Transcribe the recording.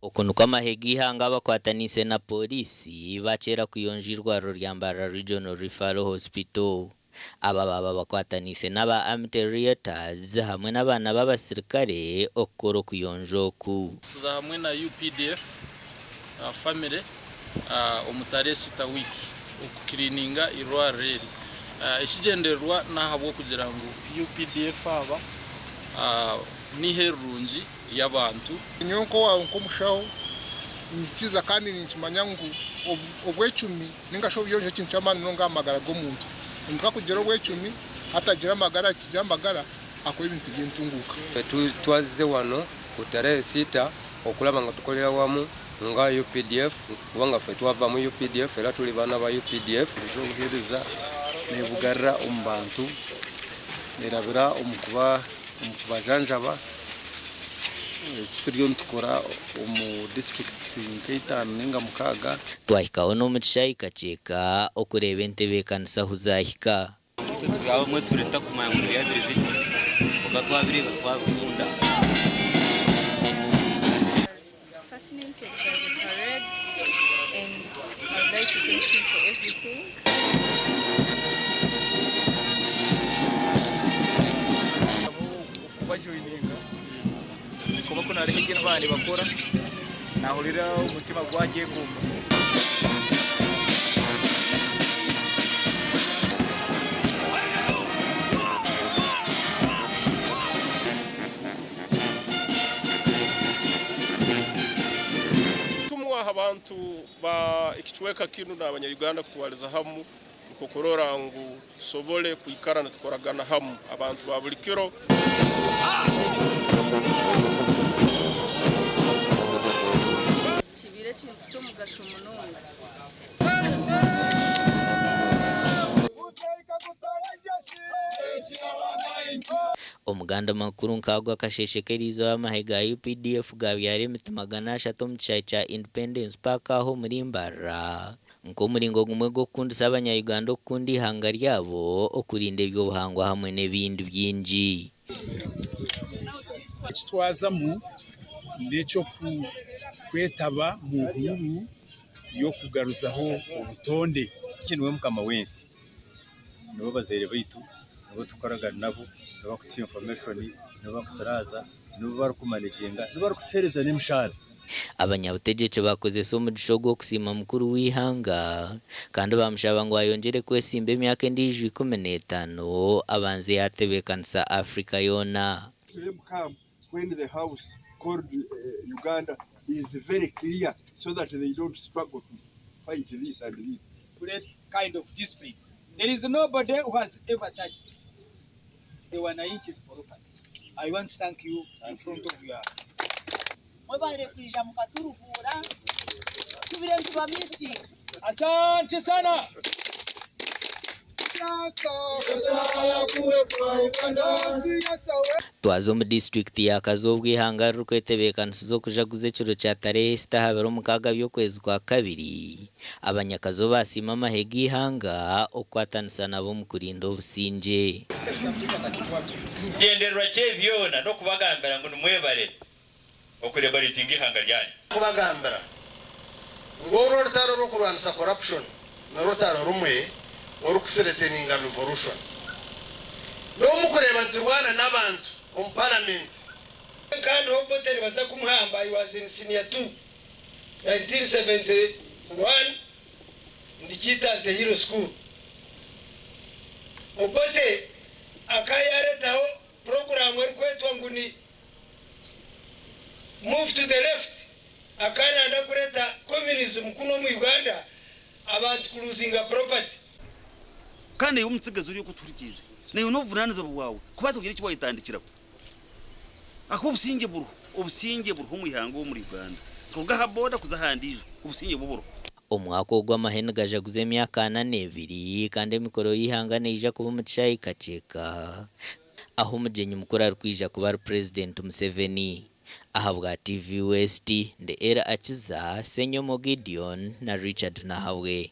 Oku nikwo amahe g'eihanga abakwataniise na Pooriisi bakyera kuyonja eirwariro rya Mbarara Regional Referral Hospital. Aba baaba bakwataniise n'aba Army Terriators hamwe n'abaana b'abasirikare okukora okuyonja oku. Tuza hamwe na updf family omu tarehe sita wiiki okukiriininga eirwariro eri. Ekigyendererwa n'ahabw'okugira ngu updf aba n'eihe rirungi ry'abantu. Nyowe nk'owaawe nk'omushaho niinyikiza kandi ninkimanya ngu obwecumi ninga shi obuyonjo n'ekintu ky'amaani munonga aha magara g'omuntu. Omuntu ku arikugira obwecumi atagira amagara akigira amagara akora ebintu by'entunguuka. Twazize wano ku tarehe sita okulaba nga tukolera wamu nga updf kubanga ffe twava mu updf era tuli baana ba updf. Obuheereza nebugarura omu bantu nerabira omu kubajanjaba. Eki turiyo nitukora omu disiturikiti nk'eitaano ninga mukaaga. Twahikaho n'omu kishaayi Kakyeka okureeba entebeekanisa ahu zaahika. Itwe turi abamwe turi tutakumanya ngu nibiba biri biti, kwonka twabireeba twabikunda. Kubajoyininga kuba ku nareeba ebi baba nibakora nahurira omutima gwagyegomba. Tumwe aha bantu ba ekicweka kinu n'abanya Uganda kutwariza hamu nikwo kurora ngu tusobole kwikara nitukoragana hamu abantu ba buli kiro. Kibaire ekintu ky'omugasho munonga. Omuganda makuru nk'ago akasheeshe k'eriizooba amahe ga updf gaabyara emiti 300 omu kishaayi kya Independence Park aho omuri Mbarara. Nk'omuringo gumwe gw'okukundisa abanya-Uganda okukunda eihanga ryabo, okurinda eby'obuhangwa hamwe n'ebindi bingi. Eki twazamu n'eky'okwetaba mu hururu y'okugaruzaho obutonde. Niwe mukama w'ensi, nibo bazaire baitu, nibo tukoragana nabo, nibo barikutuha information, nibo barikuturaaza, nibo barikumaneginga, nibo barikutuheereza n'emishaara. Abanyabutegyeki baakozesa omugisha ogu okusiima mukuru w'eihanga kandi baamushaba ngu ayongyere kwesimba emyaka endiijo 15 abanze yaatebeekanisa Africa yoona. Time come when the house called Uganda is very clear so that they don't struggle to fight this and this. Great kind of discipline. There is nobody who has ever touched the wananchi's property. I want to thank you in front of your. Mwebare kwija mukaturuhuura, tubire nitubamisinga. Asante sana. Twaza omu disiturikiti ya Kazo obwo eihanga ririkwetebeekanisiza okujaguza ekiro kya tarehe esita aha biro mukaaga by'okwezi kwa kabiri, Abanyakazo baasiima amahe g'eihanga okukwatanisa nabo omu kurinda obusingye. Ekigyendererwa ky'ebi byona n'okubagambira ngu nimwebare okurebaritinga eihanga ryanyu. Kubagambira ngu oru orutaro rw'okurwanisa corruption n'orutaro rumwe orukuthreateninga revolution. N'obu mukureeba niturwana n'abantu omu paramenti. Kandi Obote nibaza kumuhamba, I was in senior two, 1971 ndi Kitante Hill School. Obote akaba yaretaho puroguraamu erikwetwa ngu ni Move to the left, akaba nayenda kureta communism kunu omu Uganda, abantu kuluzinga property. Kandi naiwe omutsigazi ori okutuhurikiize, naiwe n'obuvunaanizibwa bwawe kubaasa kugira eki waayetandikiraho. Ahakuba obusingye buriho, obusingye buriho omu ihanga omuri Uganda. Kuruga aha boda kuza aha ndiijo, obusingye bwo buriho. Omwaka ogu amahe nigajaguza emyaka ana n'ebiri kandi emikoro y'eihanga neija kuba omu kishaayi Kakyeka ahu omugyenyi mukuru arikwija kuba ari Purezidenti Museveni. Ahabwa TV West, ndi Elly Akiza, Ssenyomo Gideon na Richard Nahabwe.